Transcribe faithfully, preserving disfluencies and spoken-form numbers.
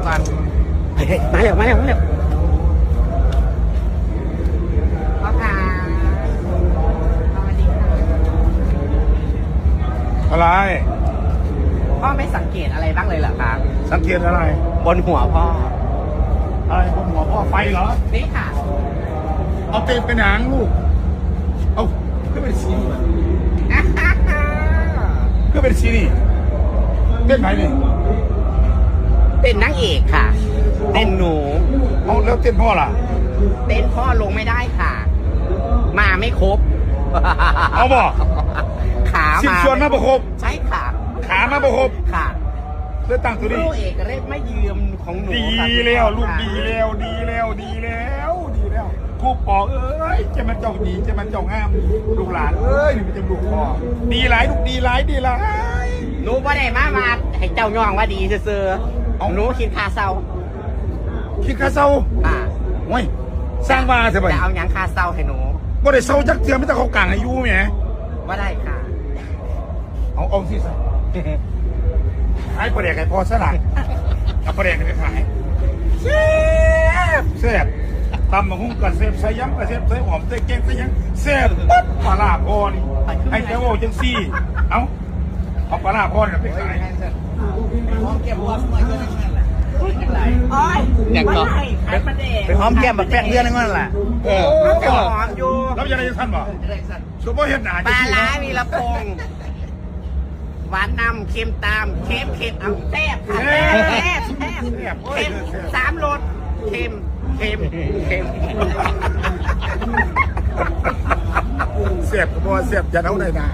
ก่อน เฮ้ย มาแล้ว มาแล้ว มาแล้ว พ่อคะ สวัสดีค่ะ อะไร พ่อไม่สังเกตอะไรบ้างเลยเหรอคะ สังเกตอะไร บนหัวพ่อ อะไรบนหัวพ่อ ไฟเหรอ นี่ค่ะ เอาเต็มไปหนังลูก เอา คือเป็นสีนี่วะ คือเป็นสีนี่ เต้นไหนนี่ เต้นนางเอกค่ะ เต้นหนู เอาแล้วเต้นพ่อล่ะ เต้นพ่อลงไม่ได้ค่ะ มาไม่ครบ เอาบ่ ขา สิบ มา ส่วนมาประครบ ใช่ค่ะ ขามาประครบ ค่ะ เลือกตั้งตัวนี้ ลูกเอกเรศไม่ยืมของหนู ดี ค่ะ แล้ว ลูก ค่ะ ดีแล้ว ดีแล้ว ดีแล้ว ดีแล้ว ครูปอเอ้ย จะมันเจ้าดี จะมันเจ้างาม ลูกหลานเอ้ย นี่มันจะลูกพ่อ ดีหลาย ลูกดีหลาย ดีหลาย หนูบ่ได้มาว่าให้เจ้าย่องว่าดีซื่อๆ เอ้า หนูคิดค่าเช่า คิดค่าเช่า อ่า โอ้ย สร้างว่าเถอะบัดนี้ จะเอาหยังค่าเช่าให้หนู บ่ได้เช่าจักเทื่อ มีแต่เขากางให้อยู่แหม บ่ได้ค่ะ เอา เอาสิซะ ขายปลาแดกให้พอซะล่ะ เอาปลาแดกไปขาย แซ่บ แซ่บ ตำบักหุ่งก็แซ่บ ใส่ยำก็แซ่บ ใส่หอม ใส่แกง ใส่หยัง แซ่บปั๊บ ปลาร้าพอนี่ ให้แต่ว่าจังซี่ เอา เอาปลาร้าพอนี่ไปขาย หอมแก้มหอมหน่อยก็ได้นั่นแหละ โอ้ย อย่างก่อน ไม่ให้ขายปลาแดก ไปหอมแก้มบักแป้งเดือนนึงนั่นแหละ เออ เขาก็หอมอยู่ แล้วจะได้สั้นบ่ จะได้สั้น สมมติเห็นหน้า ปลาร้าวีรพงษ์ หวานนำ เค็มตาม เค็ม เค็ม เอาแซ่บค่ะ แซ่บ แซ่บ แซ่บ แซ่บ เค็ม สามรส เค็ม เค็ม เค็ม แซ่บก็บอกว่าแซ่บ อย่าเอาได้นะ